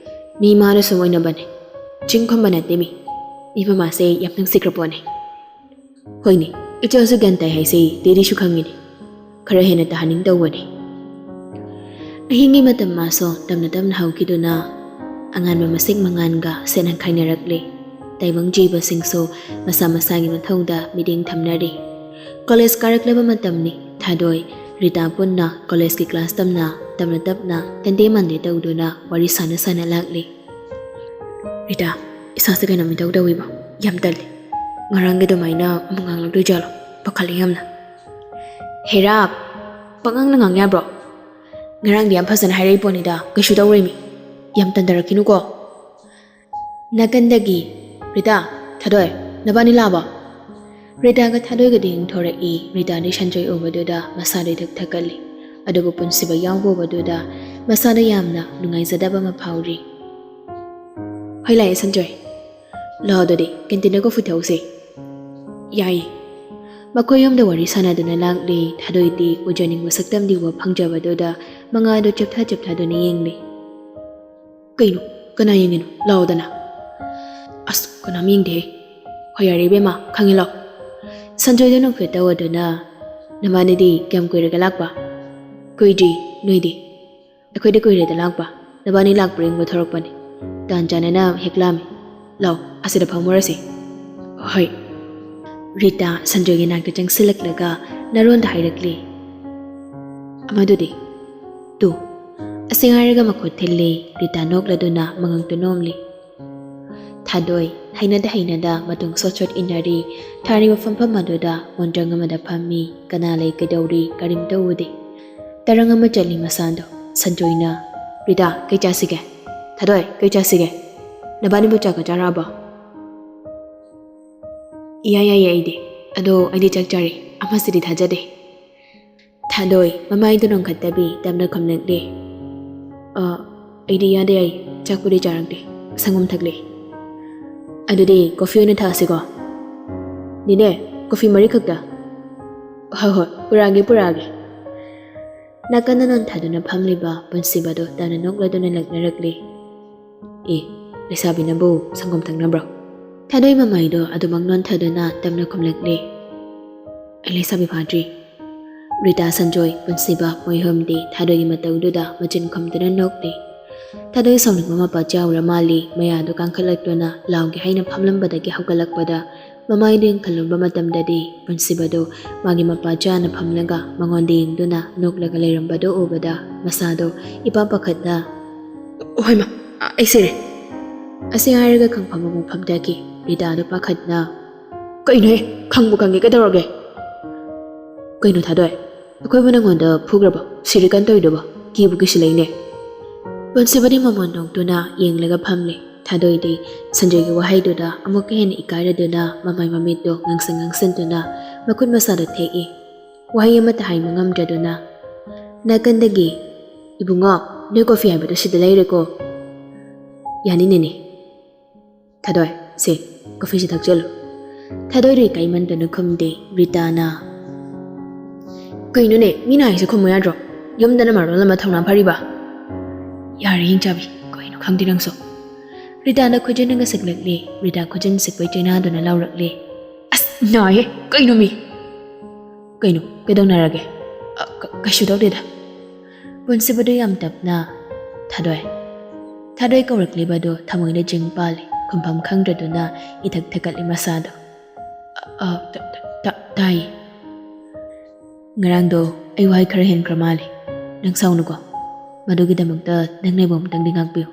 ꯃꯤ ꯃꯥꯅ ꯁꯨꯝ ꯑꯣꯏꯅꯕꯅꯦ꯫ ꯆꯤꯡ ꯈꯨꯝꯕ ꯅꯠꯇꯦ ꯃꯤ꯫ ꯃꯤ ꯃꯃꯥꯁꯦ ꯌꯥꯝ ꯅꯨꯡꯁꯤꯈ꯭ꯔ ꯄꯣꯠꯅꯦ꯫" "ꯍꯣꯏꯅꯦ, ꯏꯆꯥꯁꯨ ꯒ꯭ꯌꯥꯟ ꯇꯥꯏ ꯍꯥꯏꯁꯦ ꯗꯦꯗꯤꯁꯨ ꯈꯪꯉꯤꯅꯦ꯫ ꯈꯔ ꯍꯦꯟꯅ ꯇꯥꯍꯟꯅꯤꯡ ꯇꯧꯕꯅꯦ꯫" ꯑꯍꯤꯡꯒꯤ ꯃꯇꯝ ꯃꯥꯁꯨ ꯇꯞꯅ ꯇꯞꯅ ꯍꯧꯈꯤꯗꯨꯅ ꯑꯉꯥꯟꯕ ꯃꯁꯦꯛ ꯃꯉꯥꯜꯒ ꯁꯦꯠꯅ ꯈꯥꯏꯅꯔꯛꯂꯦ꯫ ꯇꯥꯏꯕꯪ ꯖꯤꯕꯁꯤꯡꯁꯨ ꯃꯁꯥ ꯃꯁꯥꯒꯤ ꯃꯊꯧꯗ ꯃꯤꯠꯌꯦꯡ ꯊꯝꯅꯔꯦ꯫ ꯀꯣꯂꯦꯖ ꯀꯥꯔꯛꯂꯕ ꯃꯇꯝꯅꯤ꯫ ꯊꯥꯗꯣꯏ, ꯔꯤꯇꯥ ꯄꯨꯟꯅ ꯀꯣꯂꯦꯖꯀꯤ ꯀ꯭ꯂꯥꯁ ꯇꯝꯅ ꯇꯞꯅ ꯇꯞꯅ ꯇꯟꯗꯦ ꯃꯥꯟꯗꯦ ꯇꯧꯗꯨꯅ ꯋꯥꯔꯤ ꯁꯥꯟꯅ ꯁꯥꯟꯅ ꯂꯥꯛꯂꯦ꯫ "ꯔꯤꯇꯥ, ꯏꯁꯥꯁꯦ ꯀꯩꯅꯣꯝ ꯏꯇꯧ ꯇꯧꯏꯕꯣ꯫ ꯌꯥꯝ ꯇꯜꯂꯤ꯫ ꯉꯔꯥꯡꯒꯤ ꯑꯗꯨꯃꯥꯏꯅ ꯑꯃꯨꯛ ꯉꯥꯡꯂꯛꯇꯣꯏ ꯖꯥꯠꯂꯣ? ꯄꯥꯈꯠꯂꯦ ꯌꯥꯝꯅ꯫" "ꯍꯦꯔꯥ, ꯄꯉꯥꯡꯗ ꯉꯥꯡ ꯌꯥꯕ꯭ꯔꯣ? ꯉꯔꯥꯡꯗꯤ ꯌꯥꯝ ꯐꯖꯅ ꯍꯥꯏꯔꯛꯏ ꯄꯣꯠꯅꯤꯗ, ꯀꯩꯁꯨ ꯇꯧꯔꯣꯏꯃꯤ꯫ ꯌꯥꯝ ꯇꯟꯊꯔꯛꯈꯤꯅꯨꯀꯣ꯫" ꯅꯥꯀꯟꯗꯒꯤ, "ꯔꯤꯇꯥ, ꯊꯥꯗꯣꯏ, ꯅꯕꯥꯅꯤ ꯂꯥꯛꯑꯕꯣ?" ꯔꯤꯇꯥꯒ ꯊꯥꯗꯣꯏꯒꯗꯤ ꯌꯦꯡꯊꯣꯔꯛꯏ꯫ ꯔꯤꯇꯥꯗꯤ ꯁꯟꯖꯣꯏ ꯎꯕꯗꯨꯗ ꯃꯁꯥꯗꯣ ꯏꯊꯛ ꯊꯛꯀꯠꯂꯤ꯫ ꯑꯗꯨꯕꯨ ꯄꯨꯟꯁꯤꯕ ꯌꯥꯎꯕ ꯎꯕꯗꯨꯗ ꯃꯁꯥꯗ ꯌꯥꯝꯅ ꯅꯨꯡꯉꯥꯏꯖꯗꯕ ꯑꯃ ꯐꯥꯎꯔꯤ꯫ ꯍꯣꯏ, ꯂꯥꯛꯑꯦ ꯁꯟꯖꯣꯏ꯫ ꯂꯥꯛꯑꯣ ꯑꯗꯨꯗꯤ, ꯀꯦꯟꯇꯤꯟꯗ ꯀꯣꯐꯤ ꯊꯛꯎꯁꯦ꯫ ꯌꯥꯏꯌꯦ꯫ ꯃꯈꯣꯏ ꯑꯍꯨꯝꯗ ꯋꯥꯔꯤ ꯁꯥꯟꯅꯗꯨꯅ ꯂꯥꯛꯂꯤ꯫ ꯊꯥꯗꯣꯏꯗꯤ ꯎꯖꯅꯤꯡꯕ ꯁꯛꯇꯝꯗꯤ ꯎꯕ ꯐꯪꯖꯕꯗꯨꯗ ꯃꯉꯥꯗꯨ ꯆꯞꯊ ꯆꯞꯊꯗꯨꯅ ꯌꯦꯡꯂꯤ꯫ ꯀꯩꯅꯣ? ꯀꯅꯥ ꯌꯦꯡꯉꯤꯅꯣ? ꯂꯥꯛꯑꯣꯗꯅ꯫ ꯑꯁ, ꯀꯅꯥꯝ ꯌꯦꯡꯗꯦꯍꯦ꯫ ꯍꯣꯏ, ꯌꯥꯔꯦ ꯏꯕꯦꯝꯃ, ꯈꯪꯉꯦ, ꯂꯥꯛꯑꯣ꯫ ꯁꯟꯖꯣꯏꯗ ꯅꯣꯛꯐꯦꯠ ꯇꯧꯗꯨꯅ, ꯅꯃꯥꯅꯤꯗꯤ ꯀꯌꯥꯝ ꯀꯨꯏꯔꯒꯦ ꯂꯥꯛꯄ? ꯀꯨꯏꯗ꯭ꯔꯤ, ꯅꯣꯏꯗꯤ? ꯑꯩꯈꯣꯏꯗꯤ ꯀꯨꯏꯔꯦꯗ ꯂꯥꯛꯄ꯫ ꯅꯕꯥꯅꯤ ꯂꯥꯛꯄ꯭ꯔꯥ ꯌꯦꯡꯕ ꯊꯣꯔꯛꯄꯅꯤ꯫ ꯇꯥꯟ ꯆꯥꯅꯅ ꯍꯦꯛ ꯂꯥꯛꯑꯝꯃꯤ꯫ ꯂꯥꯛꯑꯣ, ꯑꯁꯤꯗ ꯐꯝꯃꯨꯔꯁꯤ꯫ ꯍꯣꯏ꯫ ꯔꯤꯇꯥ ꯁꯟꯖꯣꯏꯒꯤ ꯅꯥꯛꯇ ꯆꯪꯁꯤꯜꯂꯛꯂꯒ ꯅꯔꯣꯟꯗ ꯍꯥꯏꯔꯛꯂꯤ꯫ ꯑꯃꯗꯨꯗꯤ? ꯇꯨ꯫ ꯑꯁꯤ ꯍꯥꯏꯔꯒ ꯃꯈꯨꯠ ꯊꯤꯜꯂꯤ꯫ ꯔꯤꯇꯥ ꯅꯣꯛꯂꯗꯨꯅ ꯃꯉꯛꯇꯨ ꯅꯣꯝꯂꯤ꯫ ꯊꯥꯗꯣꯏ ꯍꯩꯅꯗ ꯍꯩꯅꯗ ꯃꯇꯨꯡ ꯁꯣꯠ ꯁꯣꯠ ꯏꯟꯅꯔꯤ꯫ ꯊꯥꯔꯤꯕ ꯐꯝꯐꯝ ꯑꯗꯨꯗ ꯃꯣꯟꯗ꯭ꯔꯪ ꯑꯃꯗ ꯐꯝꯃꯤ꯫ ꯀꯅꯥ ꯂꯩ, ꯀꯩꯗꯧꯔꯤ, ꯀꯔꯤꯝꯇ ꯎꯗꯦ꯫ ꯇꯔꯪ ꯑꯃ ꯆꯠꯂꯤ ꯃꯁꯥꯗꯣ꯫ ꯁꯟꯖꯣꯏꯅ, "ꯔꯤꯇꯥ, ꯀꯩ ꯆꯥꯁꯤꯒꯦ? ꯊꯥꯗꯣꯏ, ꯀꯩ ꯆꯥꯁꯤꯒꯦ? ꯅꯕꯥꯅꯤꯕꯨ ꯆꯥꯛꯀ ꯆꯥꯔꯛꯑꯕꯣ?" "ꯏꯌꯥ ꯌꯥꯏꯌꯦ ꯑꯩꯗꯤ꯫ ꯑꯗꯣ ꯑꯩꯗꯤ ꯆꯥꯛ ꯆꯥꯔꯦ꯫ ꯑꯃꯁꯤꯗꯤ ꯊꯥꯖꯗꯦ꯫" ꯊꯥꯗꯣꯏ ꯃꯃꯥꯏꯗꯨ ꯅꯣꯟꯈꯠꯇꯕꯤ ꯇꯞꯅ ꯈꯨꯝꯂꯛꯂꯤ꯫ "ꯑ, ꯑꯩꯗꯤ ꯌꯥꯗꯦ, ꯑꯩ ꯆꯥꯛꯄꯨꯗꯤ ꯆꯥꯔꯛꯇꯦ, ꯁꯪꯒꯣꯝ ꯊꯛꯂꯦ꯫" "ꯑꯗꯨꯗꯤ ꯀꯣꯐꯤ ꯑꯣꯏꯅ ꯊꯛꯑꯁꯤꯀꯣ?" "ꯅꯦꯅꯦ, ꯀꯣꯐꯤ ꯃꯔꯤ ꯈꯛꯇ?" "ꯍꯣꯏ ꯍꯣꯏ, ꯄꯨꯔꯛꯑꯒꯦ, ꯄꯨꯔꯛꯑꯒꯦ꯫" ꯅꯥꯀꯟꯗ ꯅꯣꯟꯊꯗꯨꯅ ꯐꯝꯂꯤꯕ ꯄꯨꯟꯁꯤꯕꯗꯨ ꯇꯞꯅ ꯅꯣꯛꯂꯗꯨꯅ ꯂꯛꯅꯔꯛꯂꯤ꯫ "ꯑꯦ, ꯂꯩꯁꯥꯕꯤꯅꯕꯨ ꯁꯪꯒꯣꯝ ꯊꯛꯅꯕ꯭ꯔꯣ?" ꯊꯥꯗꯣꯏ ꯃꯃꯥꯏꯗꯣ ꯑꯗꯨꯃꯛ ꯅꯣꯟꯊꯗꯨꯅ ꯇꯞꯅ ꯈꯨꯝꯂꯛꯂꯦ꯫ "ꯑꯩ ꯂꯩꯁꯥꯕꯤ ꯐꯥꯗ꯭ꯔꯤ꯫" ꯔꯤꯇꯥ, ꯁꯟꯖꯣꯏ, ꯄꯨꯟꯁꯤꯕ ꯃꯣꯏ ꯑꯍꯨꯝꯗꯤ ꯊꯥꯗꯣꯏꯒꯤ ꯃꯇꯧꯗꯨꯗ ꯃꯆꯤꯟ ꯈꯨꯝꯗꯨꯅ ꯅꯣꯛꯂꯤ꯫ ꯊꯥꯗꯣꯏ ꯁꯥꯎꯅꯤꯡꯕ ꯃꯄꯥ ꯆꯥꯎꯔ ꯃꯥꯜꯂꯤ꯫ ꯃꯌꯥꯗꯨ ꯀꯥꯡꯈꯠꯂꯛꯇꯨꯅ ꯂꯥꯎꯒꯦ ꯍꯥꯏꯅ ꯐꯝꯂꯝꯕꯗꯒꯤ ꯍꯧꯒꯠꯂꯛꯄꯗ ꯃꯃꯥꯏꯗꯨ ꯌꯦꯡꯈꯠꯂꯨꯕ ꯃꯇꯝꯗꯗꯤ ꯄꯨꯟꯁꯤꯕꯗꯨ ꯃꯥꯒꯤ ꯃꯄꯥ ꯆꯥꯅ ꯐꯝꯂꯒ ꯃꯉꯣꯟꯗ ꯌꯦꯡꯗꯨꯅ ꯅꯣꯛꯂꯒ ꯂꯩꯔꯝꯕꯗꯨ ꯎꯕꯗ ꯃꯁꯥꯗꯣ ꯏꯄꯥ ꯄꯥꯈꯠꯅ, "ꯍꯣꯏꯃ, ꯑꯩ ꯁꯤꯔꯦ!" ꯑꯁꯤ ꯍꯥꯏꯔꯒ ꯈꯪꯐꯝ ꯑꯃ ꯐꯝꯊꯈꯤ꯫ ꯔꯤꯇꯥꯗꯣ ꯄꯥꯈꯠꯅ, "ꯀꯩꯅꯣꯍꯦ? ꯈꯪꯕꯨ ꯈꯪꯉꯦ, ꯀꯩꯗꯧꯔꯒꯦ?" "ꯀꯩꯅꯣ ꯊꯥꯗꯣꯏ, ꯑꯩꯈꯣꯏꯕꯨ ꯅꯪꯉꯣꯟꯗ ꯐꯨꯈ꯭ꯔꯕꯣ? ꯁꯤꯔꯤ ꯀꯟ ꯇꯧꯔꯤꯗꯨꯕꯣ? ꯀꯤꯕꯨ ꯀꯤꯁꯤꯜꯂꯛꯏꯅꯦ꯫" ꯄꯨꯟꯁꯤꯕꯗꯤ ꯃꯃꯣꯟ ꯅꯣꯛꯇꯨꯅ ꯌꯦꯡꯂꯒ ꯐꯝꯂꯦ꯫ ꯊꯥꯗꯣꯏꯗꯤ ꯁꯟꯖꯣꯏꯒꯤ ꯋꯥꯍꯩꯗꯨꯗ ꯑꯃꯨꯛꯀ ꯍꯦꯟꯅ ꯏꯀꯥꯏꯔꯗꯨꯅ ꯃꯃꯥꯏ ꯃꯃꯤꯠꯇꯣ ꯉꯥꯡꯁꯪ ꯉꯥꯡꯁꯤꯟꯗꯨꯅ ꯃꯈꯨꯠ ꯃꯁꯥꯗꯣ ꯊꯦꯛꯏ꯫ ꯋꯥꯍꯩ ꯑꯃꯠꯇ ꯍꯥꯏꯕ ꯉꯝꯗ꯭ꯔꯗꯨꯅ ꯅꯥꯀꯟꯗꯒꯤ, "ꯏꯕꯨꯡꯉꯣ, ꯅꯣꯏ ꯀꯣꯐꯤ ꯍꯥꯏꯕꯗꯣ ꯁꯤꯗ ꯂꯩꯔꯦꯀꯣ꯫" "ꯌꯥꯅꯤ ꯅꯦꯅꯦ꯫" "ꯊꯥꯗꯣꯏ, ꯁꯦ, ꯀꯣꯐꯤꯁꯦ ꯊꯛꯆꯜꯂꯨ꯫" ꯊꯥꯗꯣꯏꯗꯣ ꯏꯀꯥꯏꯃꯟꯗꯅ ꯈꯨꯝꯗꯦ꯫ ꯔꯤꯇꯥꯅ, "ꯀꯩꯅꯣꯅꯦ, ꯃꯤꯅ ꯍꯥꯏꯁꯦ ꯈꯨꯝꯃꯨ ꯌꯥꯗ꯭ꯔꯣ? ꯌꯨꯝꯗꯅ ꯃꯔꯣꯜ ꯑꯃ ꯊꯧꯅꯥ ꯐꯔꯤꯕ꯫" "ꯌꯥꯔꯦ, ꯍꯤꯡꯆꯥꯕꯤ, ꯀꯩꯅꯣ ꯈꯪꯗꯦ ꯅꯪꯁꯨ꯫" ꯔꯤꯇꯥꯅ ꯈꯨꯖꯤꯟꯅꯒ ꯁꯤꯛꯂꯛꯂꯦ꯫ ꯔꯤꯇꯥ ꯈꯨꯖꯤꯟ ꯁꯤꯛꯄꯩ ꯆꯩꯅꯥꯗꯨꯅ ꯂꯥꯎꯔꯛꯂꯦ꯫ "ꯑꯁ, ꯅꯥꯏꯌꯦ, ꯀꯩꯅꯣ ꯃꯤ?" "ꯀꯩꯅꯣ, ꯀꯩꯗꯧꯅꯔꯒꯦ?" "ꯑ, ꯀ-, ꯀꯩꯁꯨ ꯇꯧꯗꯦꯗ꯫" ꯄꯨꯟꯁꯤꯕꯗꯨ ꯌꯥꯝ ꯇꯞꯅ, "ꯊꯥꯗꯣꯏ꯫" ꯊꯥꯗꯣꯏ ꯀꯧꯔꯛꯂꯤꯕꯗꯨ ꯊꯃꯣꯏꯅ ꯖꯤꯡ ꯄꯥꯜꯂꯤ꯫ ꯈꯨꯝꯐꯝ ꯈꯪꯗ꯭ꯔꯗꯨꯅ ꯏꯊꯛ ꯊꯛꯀꯠꯂꯤ ꯃꯁꯥꯗꯣ꯫ "ꯑ, ꯑ, ꯇ-, ꯇ-, ꯇ-, ꯇꯥꯏꯌꯦ꯫" "ꯉꯔꯥꯡꯗꯣ ꯑꯩ ꯋꯥꯍꯩ ꯈꯔ ꯍꯦꯟꯈ꯭ꯔ ꯃꯥꯜꯂꯦ꯫ ꯅꯪ ꯁꯥꯎꯅꯨꯀꯣ꯫ ꯃꯗꯨꯒꯤꯗꯃꯛꯇ ꯅꯪꯅ ꯑꯩꯕꯨ ꯑꯃꯨꯛꯇꯪꯗꯤ ꯉꯥꯛꯄꯤꯌꯨ꯫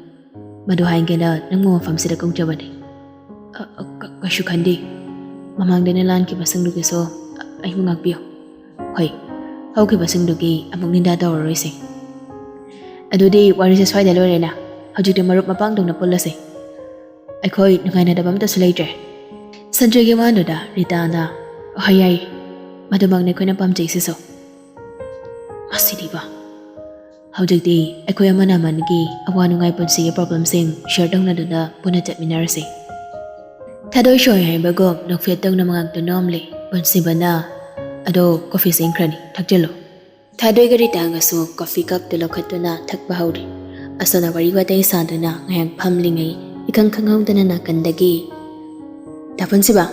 ꯃꯗꯨ ꯍꯥꯏꯒꯦꯅ ꯅꯪꯕꯨ ꯃꯐꯝꯁꯤꯗ ꯀꯧꯖꯕꯅꯤ꯫" "ꯑ, ꯑ, ꯀ-, ꯀꯩꯁꯨ ꯈꯟꯗꯦ꯫ ꯃꯃꯥꯡꯗ ꯑꯩꯅ ꯂꯥꯟꯈꯤꯕꯁꯤꯡꯗꯨꯒꯤꯁꯨ ꯑ-, ꯑꯩꯕꯨ ꯉꯥꯛꯄꯤꯌꯨ꯫ ꯍꯣꯏ, ꯍꯧꯈꯤꯕꯁꯤꯡꯗꯨꯒꯤ ꯑꯃꯨꯛ ꯅꯤꯟꯗꯥ ꯇꯧꯔꯔꯣꯏꯁꯦ꯫" "ꯑꯗꯨꯗꯤ ꯋꯥꯔꯤꯁꯦ ꯁ꯭ꯋꯥꯏꯗ ꯂꯣꯏꯔꯦꯅ꯫ ꯍꯧꯖꯤꯛꯇꯤ ꯃꯔꯨꯞ ꯃꯄꯥꯡꯗꯧꯅ ꯄꯨꯜꯂꯁꯦ꯫ ꯑꯩꯈꯣꯏ ꯅꯨꯡꯉꯥꯏꯅꯗꯕ ꯑꯝꯇꯁꯨ ꯂꯩꯇ꯭ꯔꯦ꯫" ꯁꯟꯖꯣꯏꯒꯤ ꯋꯥꯗꯨꯗ ꯔꯤꯇꯥꯅ, "ꯍꯣꯏ, ꯌꯥꯏ꯫ ꯃꯗꯨꯃꯛꯅꯤ ꯑꯩꯈꯣꯏꯅ ꯄꯥꯝꯖꯩꯁꯤꯁꯨ꯫" ꯃꯁꯤꯗꯤꯕ꯫ "ꯍꯧꯖꯤꯛꯇꯤ ꯑꯩꯈꯣꯏ ꯑꯃꯅ ꯑꯃꯅꯒꯤ ꯑꯋꯥ ꯅꯨꯡꯉꯥꯏ ꯄꯨꯟꯁꯤꯒꯤ problemꯁꯤꯡ share ꯇꯧꯅꯗꯨꯅ ꯄꯨꯟꯅ ꯆꯠꯃꯤꯟꯅꯔꯁꯤ꯫" ꯊꯥꯗꯣꯏ ꯁꯣꯏ ꯍꯥꯏꯕꯒꯨꯝ ꯅꯣꯛꯐꯦꯠ ꯇꯧꯅ ꯃꯉꯥꯛꯇꯨ ꯅꯣꯝꯂꯦ꯫ ꯄꯨꯟꯁꯤꯕꯅ, "ꯑꯗꯣ ꯀꯣꯐꯤꯁꯦ ꯏꯪꯈ꯭ꯔꯅꯤ, ꯊꯛꯆꯜꯂꯨ꯫" ꯊꯥꯗꯣꯏꯒ ꯔꯤꯇꯥꯒꯁꯨ ꯀꯣꯐꯤ ꯀꯞꯇꯨ ꯂꯧꯈꯠꯇꯨꯅ ꯊꯛꯄ ꯍꯧꯔꯦ꯫ ꯑꯁꯣꯝꯅ ꯋꯥꯔꯤ ꯋꯥꯇꯥꯏ ꯁꯥꯗꯨꯅ ꯉꯥꯏꯍꯥꯛ ꯐꯝꯂꯤꯉꯩ, ꯏꯈꯪ ꯈꯪꯍꯧꯗꯅ ꯅꯥꯀꯟꯗꯒꯤ, "ꯗꯥ ꯄꯨꯟꯁꯤꯕ,